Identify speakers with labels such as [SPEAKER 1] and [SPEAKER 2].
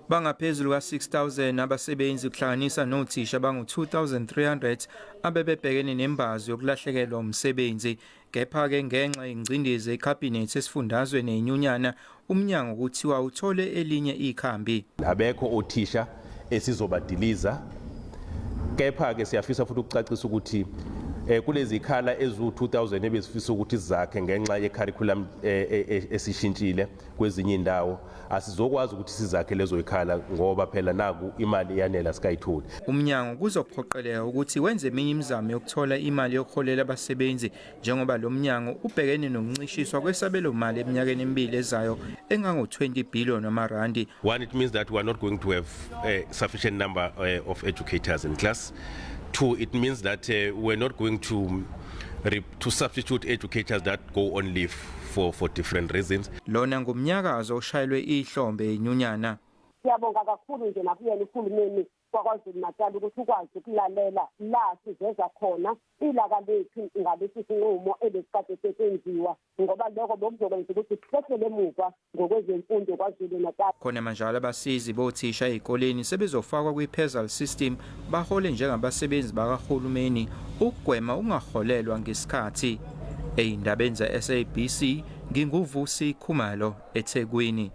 [SPEAKER 1] Bangaphezulu ka-6000 abasebenzi, kuhlanganisa nothisha bangu-2300 abebebhekene nembazi yokulahlekelwa umsebenzi. Kepha-ke ngenxa yengcindezi ekhabhinethi esifundazwe nenyunyana, umnyango kuthiwa uthole elinye ikhambi.
[SPEAKER 2] Abekho othisha esizobadiliza, kepha-ke siyafisa futhi ukucacisa ukuthi kulezi ikhala eziwu-2000 ebezifisa ukuthi sizakhe ngenxa ye-curriculum esishintshile kwezinye indawo, asizokwazi ukuthi sizakhe lezo ikhala ngoba phela naku imali iyanela sikayitholi.
[SPEAKER 1] Umnyango kuzophoqeleka ukuthi wenze eminye imizamo yokuthola imali yokuholela abasebenzi, njengoba lo mnyango ubhekene nokuncishiswa kwesabelomali eminyakeni emibili ezayo engango-20 billion wamarandi.
[SPEAKER 2] One, it means that we are not going to have a sufficient number of educators in class. Two, it means that we're not going to substitute educators that go on leave for different reasons.
[SPEAKER 1] Lona ngumnyakazo oshayelwe ihlombe inyunyana.
[SPEAKER 3] Siyabonga kakhulu nje nakuyena uhulumeni kwaKwaZulu Natal ukuthi ukwazi ukulalela la siveza khona ilaka lethu ngalesi sinqumo ebesikade sesenziwa, ngoba lokho bekuzokwenza ukuthi sihlehlele emuva ngokwezemfundo KwaZulu Natal.
[SPEAKER 1] Khona manjalo, abasizi bothisha ezikoleni sebezofakwa kwi-PERSAL system, bahole njengabasebenzi bakahulumeni ukugwema ukungaholelwa ngesikhathi. Ey'ndabeni ze-SABC, nginguVusi Khumalo, eThekwini.